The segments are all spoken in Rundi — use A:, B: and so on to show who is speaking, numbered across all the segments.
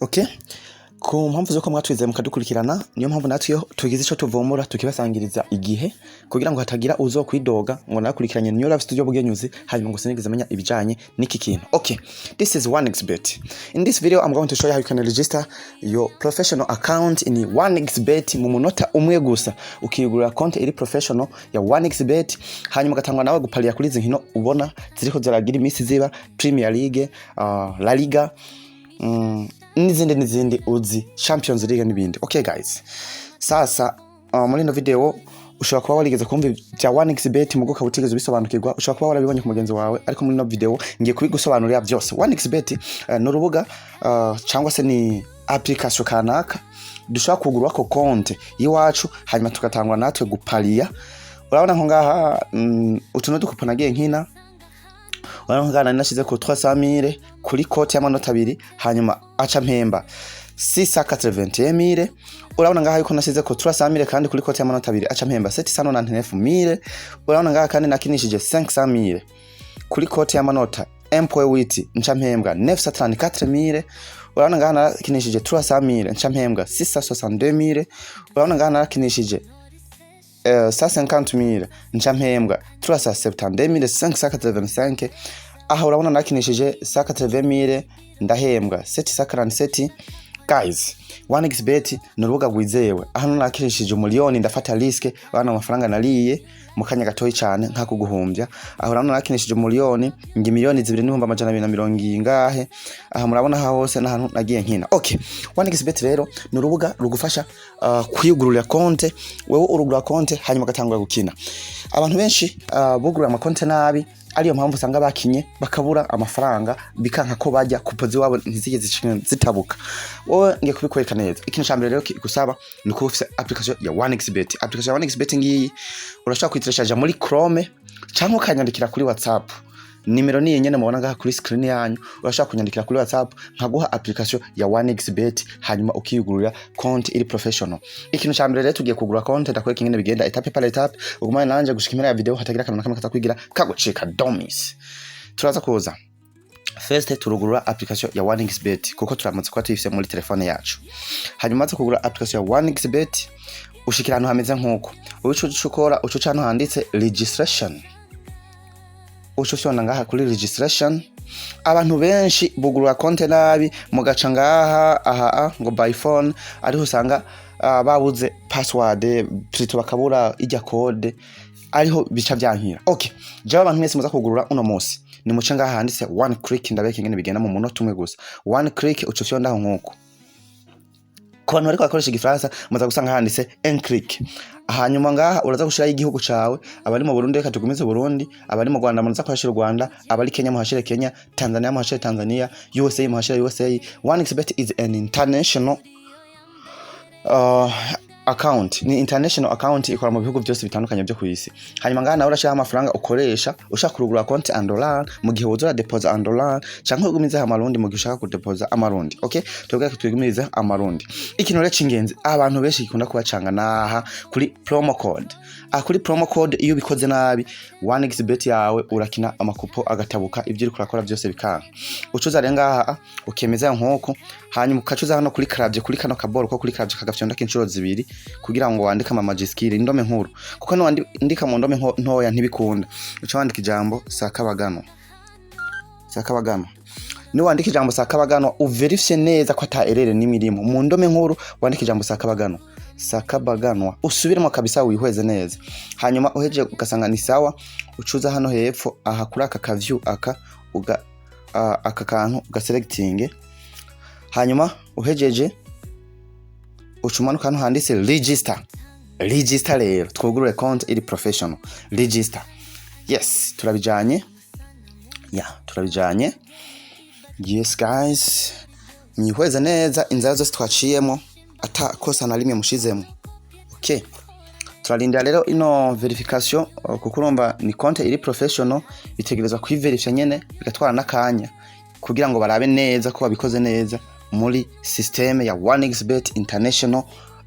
A: Okay, ku mpamvu z'uko mwatwizeye mukadukurikirana, niyo mpamvu natwe iyo tugize ico tuvumbura tukibasangiriza igihe, kugira ngo hatagira uzokwidoga ngo nakurikiranye New Life Studio Bugenyuzi, hanyuma ngo sinigeze amenya ibijanye n'iki kintu. Okay, this is 1xBet. In this video I'm going to show you how you can register your professional account in 1xBet mu munota umwe gusa, ukiyugurura konti iri professional ya 1xBet, hanyuma ugatangwa nawe gupariya kuri izi nkino ubona ziriko ziragira imisi ziba Premier League, La Liga, n'izindi n'izindi uzi, Champions League n'ibindi. Okay guys, sasa muri ino video ushobora kuba warigeze kumva bya 1xBet mugo ukaba utigeze ubisobanukirwa, ushobora kuba warabibonye ku mugenzi wawe, ariko muri ino video ngiye kubigusobanurira byose. 1xBet ni urubuga cyangwa se ni application kanaka dushobora kugurako konte y'iwacu, hanyuma tugatangwa natwe gupariya. Urabona nko ngaha utu n'udukupo nagiye nkina. Urabona ko nari nashize ku 300,000 kuri cote y'amanota 2, hanyuma aca mpemba 681,000. Urabona ngaha yuko nasize ku 300,000 kandi kuri cote y'amanota 2, aca mpemba 799,000. Urabona ngaha kandi nakinishije 500,000 kuri cote y'amanota 1.8, nca mpembwa 934,000. Urabona ngaha narakinishije 300,000, nca mpembwa 662,000. Urabona ngaha narakinishije 150,000, nca mpembwa 372,585. Aha urabona nakinishije 180,000, ndahembwa 747. Guys, 1xBet ni urubuga rwizewe. Hano nakinishije umuliyoni, ndafata risque bana, amafaranga nariye mu kanya gatoyi cyane nka kuguhumbya. Aho urabona nakinishije umuliyoni, ngi 2,200,000 ingahe. Aha murabona aho hose n'ahantu nagiye nkina. Okay, 1xBet rero ni urubuga rugufasha kwiyugururira konte. Wewe urugura konte, hanyuma ugatangura gukina. Abantu benshi bugurura amakonte nabi, ariyo mpamvu usanga bakinye bakabura amafaranga, bikanka ko bajya kupozi wabo ntizigeze zitabuka. Wowe ngiye kubikwereka neza. Ikintu ca mbere rero kigusaba ni kuba ufise application ya 1xBet. Application ya 1xBet ngiyi, urashobora kuyitereshaja muri Chrome canke ukanyandikira kuri WhatsApp. Nimero niyi nyene mubona ngaha kuri screen yanyu. Urashobora kunyandikira kuri WhatsApp nkaguha application ya 1xBet, hanyuma ukiyugururira konti iri professional. Ikintu ca mbere rero, tugiye kugura konti, ndakwereka ingene bigenda étape par étape. Ugumane nanje gushika impera ya video, hatagira akantu na kamwe katakwigira kagucika. Domis turaza kuza first turugurura application ya 1xBet, kuko turamaze kuba tuyifise muri telefone yacu. Hanyuma umaze kugura application ya 1xBet, ushikira ahantu hameze nk'uko. Uco uca ukora, uca uca ahantu handitse registration, uca ufyonda ngaha kuri registration. Abantu benshi bugurura konte nabi, mugaca ngaha aha ngo by phone, ariho usanga babuze password, plutôt bakabura ijya code, ariho bica vyankira. Okay, jewe abantu mwese muza kugurura uno munsi, ni muce ngaha handitse one click. Ndabereka ingene bigenda mu munota umwe gusa. One click, uca ufyondaho nk'uko. Ku bantu bariko bakoresha igifaransa, muza gusanga handitse un clic. Hanyuma ngaha uraza gushiraho igihugu cawe. Abari mu Burundi, reka tugumize Burundi. Abari mu Rwanda, muza kuhashira u Rwanda. Abari Kenya, muhashire Kenya. Tanzania, muhashire Tanzania. USA, muhashire USA. 1xBet is an international account, ni international account, ikora mu bihugu byose bitandukanye byo ku isi. Hanyuma ngaha nawe urashiraho amafaranga ukoresha ushaka kurugura konti en dollar, mu gihe wuzura deposa en dollar, canke ugumizeho amarundi mu gihe ushaka kudepoza amarundi. Okay, twebwe twigumize amarundi. Ikintu rero c'ingenzi abantu benshi gikunda kubacanga naha kuri promo code. Aha kuri promo code, iyo ubikoze nabi, 1xBet yawe urakina amakupo agatabuka, ibyo uriko urakora byose bikanka. Ucuza rero ngaha ukemeza nk'uko, hanyuma ukacuza hano kuri clavier, kuri kano kaboro ko kuri clavier, kagafyondako inshuro zibiri kugira ngo wandike ama majuscule, indome nkuru, kuko niwandika mu ndome ntoya ntibikunda. Uca wandika ijambo Sakabagano. Sakabagano, niwandika ijambo Sakabagano, uverifye neza ko ata erreur n'imirimo. Mu ndome nkuru wandika ijambo Sakabagano, Sakabaganwa, usubiremo kabisa, wihweze neza. Hanyuma uhejeje ugasanga ni sawa, ucuza hano hepfo aha kuri aka kavyu aka uga aka kantu ugaselectinge. Hanyuma uhejeje, uca umanuka hano handitse register. Register rero, twugurure konti iri professional. Register, yes, turabijanye ya, turabijanye. Yes guys, mwihweze neza inzara zose twaciyemo, ata kosa na rimwe mushizemo. Okay, turarindira rero ino verification, kuko urumva ni konti iri professional, bitegerezwa kuyiverifya nyene, bigatwara n'akanya kugira ngo barabe neza ko babikoze neza muri systeme ya 1xBet international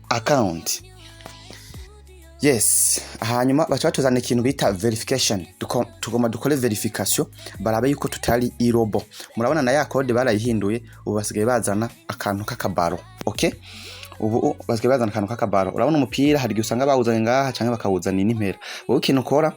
A: account. Yes, hanyuma baca batuzana ikintu bita verification. Tugomba dukore verification, barabe yuko tutari i robot. Murabona na ya code barayihinduye, ubu basigaye bazana akantu k'akabaro. Okay, ubu basigaye bazana akantu k'akabaro. Urabona umupira, hari igihe usanga bawuzanye ngaha canke bakawuzana n'impera. Wowe ikintu ukora,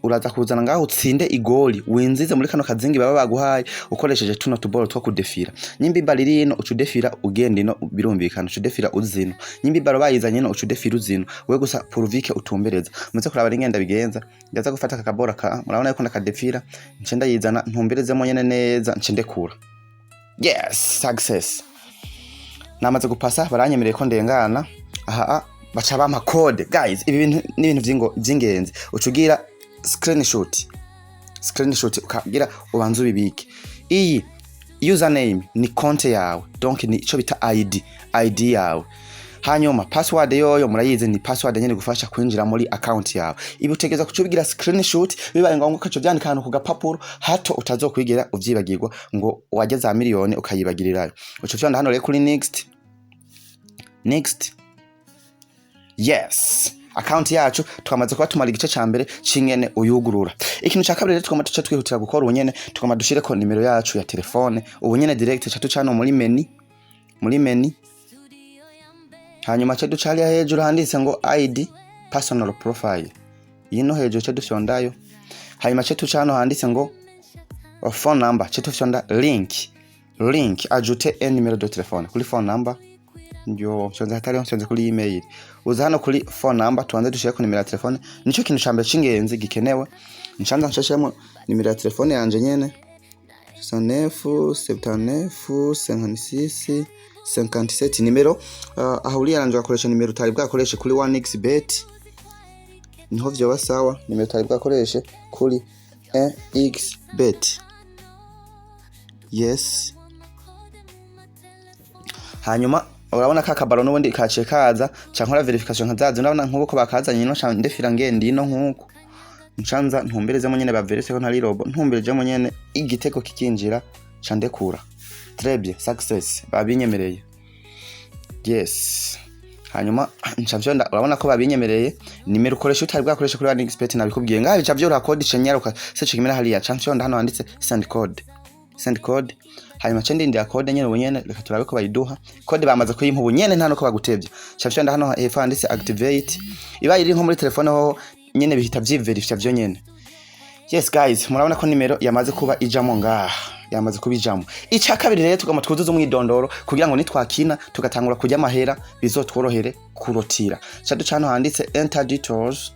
A: uraza kuwuzana ngaha, utsinde igoli, winzize muri kano kazingi baba baguhaye ukoresheje tuno tuboro two kudefira. Nyimba ibaro iri ino, uca udefira ugenda ino, birumvikana, uca udefira uzino. Nyimba ibaro bayizanye ino, uca udefira uzino. Wewe gusa pourvu que utumbereza. Muze kuraba ingenda bigenza. Ndaza gufata aka kabora ka, murabona yuko ndakadefira, nce ndayizana ntumberezemo nyene neza, nce ndekura. Yes, success, namaze gupasa, baranyemereye ko ndengana. Aha baca bampa code. Guys, ibi bintu ni ibintu vy'ingenzi. Uca ugira screenshot, ukagira ubanze ubibike. Iyi username ni konte yawe, donc ni ico bita ID yawe. Hanyuma password yoyo murayizi, ni password nyene gufasha kwinjira muri account yawe. Ibi utegereza kuca ubigira screenshot, bibaye ngombwa ukaca uvyandika ahantu ku gapapuro, hato utazokwigera uvyibagirwa ngo wajya za miliyoni ukayibagirirayo. Uca ufyonda hano rero kuri next, next. Yes, account yacu twamaze kuba tumara igice ca mbere c'ingene uyugurura. Ikintu ca kabiri rero tugomba tuce twihutira gukora ubu nyene, tugomba dushireko nimero yacu ya telefone ubu nyene direct. Ca tuca hano muri menu, hanyuma ce duca hariya hejuru handitse ngo ID personal profile, yino hejuru, ce dufyondayo. Hanyuma ce tuca hano handitse ngo phone number, ce tufyonda link, ajouter un numéro de téléphone. Kuri phone number ndio mfyonze, hatariho mfyonze kuri email. Uza hano kuri phone number, tubanze dushireko nimero ya telefone, nico kintu ca mbere c'ingenzi gikenewe. Ncanza nshashiremo nimero ya telefone yanje nyene: 69 79 56 57. Nimero aho uriyaranje ugakoresha nimero utari bwakoreshe kuri 1xBet, niho vyoba sawa. Nimero utari bwakoreshe kuri 1xBet. Yes, hanyuma urabona ka kabaro n'ubundi kaciye kaza, ca nkora verification nkazazi. Urabona nk'uko ko bakazanye ino, ca ndefira ngenda ino nk'uko, ncanza ntumberezemo nyene, baverese ko ntari robot. Ntumberejemo nyene, igitego kikinjira, ca ndekura. Très bien, success, babinyemereye. Yes, hanyuma nca vyonda, urabona ko babinyemereye. Nimero ukoresha utari bwakoresha kuri 1xBet, nabikubwiye ngaha, bica vyoroha, code ica nyaruka se kimera hariya. Ca mfyonda hano handitse send code, send code, hanyuma ce ndindira code nyene ubu nyene. Reka turabe ko bayiduha. Code bamaze kuyimpa ubu nyene, nta nuko bagutevye. Ca mfyonda hano hepfo handitse activate. Ibaye iri nko muri telefone hoho nyene bihita vyiverifya vyo nyene. Yes guys, murabona ko nimero yamaze kuba ijamo ngaha, yamaze kuba ijamo. Ica kabiri rero, tugomba twuzuze umwidondoro kugira ngo nitwakina tugatangura kurya amahera bizotworohere kurotira. Ca duca hano handitse enter details,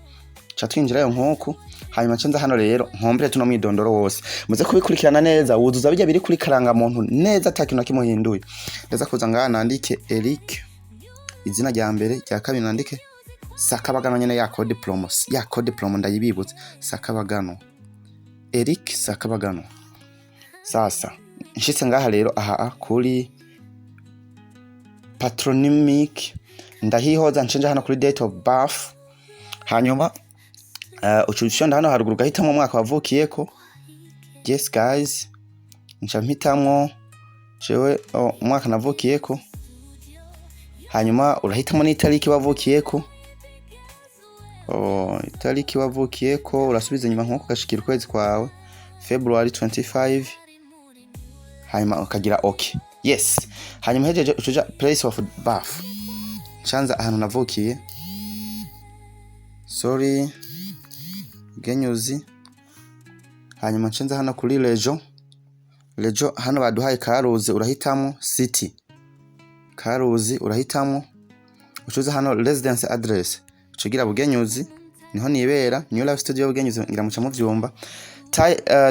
A: ca twinjirayo nkuku. Hanyuma nca nza hano rero nkombere tuno mwidondoro wose. Muze kubikurikirana neza, wuzuza bijya biri kuri karangamuntu neza, ata kintu na kimwe uhinduye. Ndaza kuza ngaha nandike Eric, izina rya mbere, rya kabiri nandike Sakabagano nyene, ya code promo, ya code promo ndayibibutse, Sakabagano, Eric Sakabagano. Sasa nshitse ngaha rero, aha kuri patronymic ndahihoza, ncenje hano kuri date of birth. Hanyuma uca ufyonda hano haruguru ugahitamo umwaka wavukiyeko. Yes guys, nca mpitamwo jewe, oh, umwaka navukiyeko. Hanyuma urahitamo n'itariki wavukiyeko. Oh, itariki wavukiyeko, urasubiza inyuma nkuko ugashikira ukwezi kwawe, February 25, hanyuma ukagira okay. Yes, hanyuma hejeje ucuja place of birth, ncanza ahantu navukiye, sorry, Genyuzi. Hanyuma ncenza hano kuri region hano baduhaye Karuzi, urahitamo city Karuzi, urahitamo. Ucuza hano residence address, ucugira Bugenyuzi, niho nibera, New Life Studio Bugenyuzi, ngira muca muvyumva.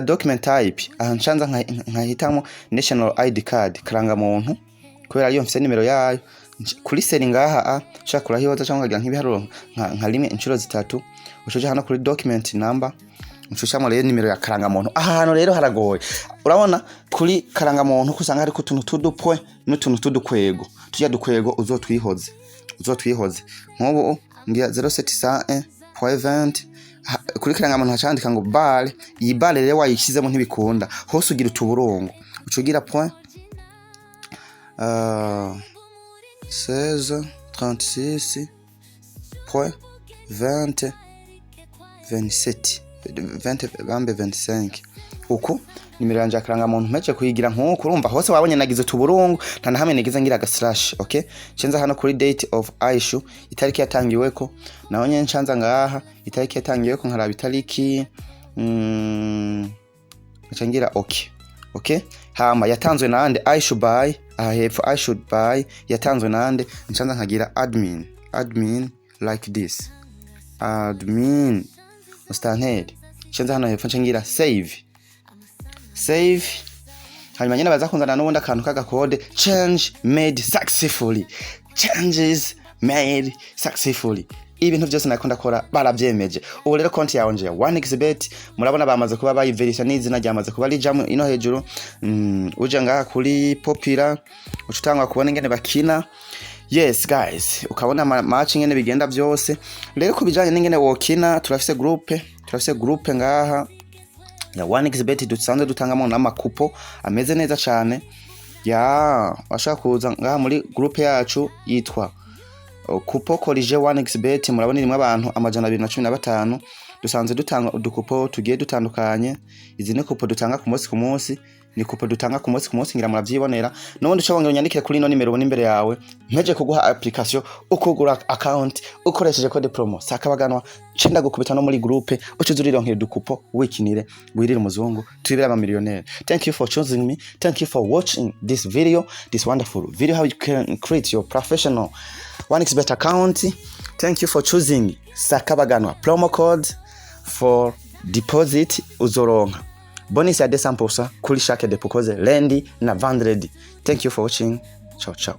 A: Document type, aha ncanza nkahitamo national ID card, karangamuntu, kubera ariyo mfise nimero yayo. Kuri série ngaha a ushaka kurahihoza cyangwa ukagira nk'ibiharuro nka rimwe inshuro zitatu. Ucuja hano kuri document number, ucushamo rero nimero ya karangamuntu. Aha hantu rero haragoye. Urabona kuri karangamuntu ko usanga hariko utuntu tudupwe n'utuntu tudukwego, tujya dukwego uzotwihoze, uzotwihoze. Nk'ubu ngira 0701.20. Kuri karangamuntu hacandika ngo barre, iyi barre rero wayishyizemo ntibikunda, hose ugira utuburongo, ucugira point 16 36 point 20 27 20 bambe 25 uku. Nimero yanje ya karangamuntu mpeje kuyigira nkuku. Urumva hose wabonye nagize utuburungu, nta na hamwe nigize ngira aga slash. Okay, cenza hano kuri date of issue, itariki yatangiweko. Naho nyene ncanza ngaha itariki yatangiweko, nkaraba itariki, nca ngira okay. Hama yatanzwe nande? Issue by, aha hepfo, issued by, yatanzwe nande? Ncanza nkagira admin, admin like this, admin mustanteri. Ncanza hano hepfo, nca ngira save, save. Hanyuma nyene baza kunzana n'ubundi akantu k'agakode: change made successfully, changes made successfully. Ibintu byose nariko ndakora baravyemeje. Ubu rero konti yawe nje ya 1xBet, murabona bamaze kuba bayiverisha n'izina ryamaze kuba rijamwo ino hejuru. Uje ngaha kuri popular, uca utangwa kubona ingene bakina. Yes guys, ukabona match ingene bigenda vyose. Rero ku bijanye n'ingene wokina, turafise groupe ngaha ya 1xBet dusanzwe dutangamo n'amakupo ameze neza cane. Ya washaka kuza ngaha muri groupe yacu yitwa Coupon Corrigé 1xBet, murabona irimwo abantu 215. Dusanzwe dutanga udukupo tugiye dutandukanye. Izi ni kupo dutanga ku munsi ku munsi, ni kupo dutanga ku munsi ku munsi, ngira muravyibonera. N'ubundi uca wongera unyandikire kuri ino nimero ubona imbere yawe, mpeje kuguha application ukugura account ukoresheje code promo Sakabaganwa, cenda gukubita no muri groupe, uca uza urironkera udukupo, wikinire, wirire umuzungu, twibere ama millionaire. Thank you for choosing me, thank you for watching this video, this wonderful video, how you can create your professional 1xBet account. Thank you for choosing Sakabaganwa promo code for deposit. Uzoronka bonus ya 200% kuri chaque dépôt ukoze lundi na vendredi. Thank you for watching. Ciao ciao.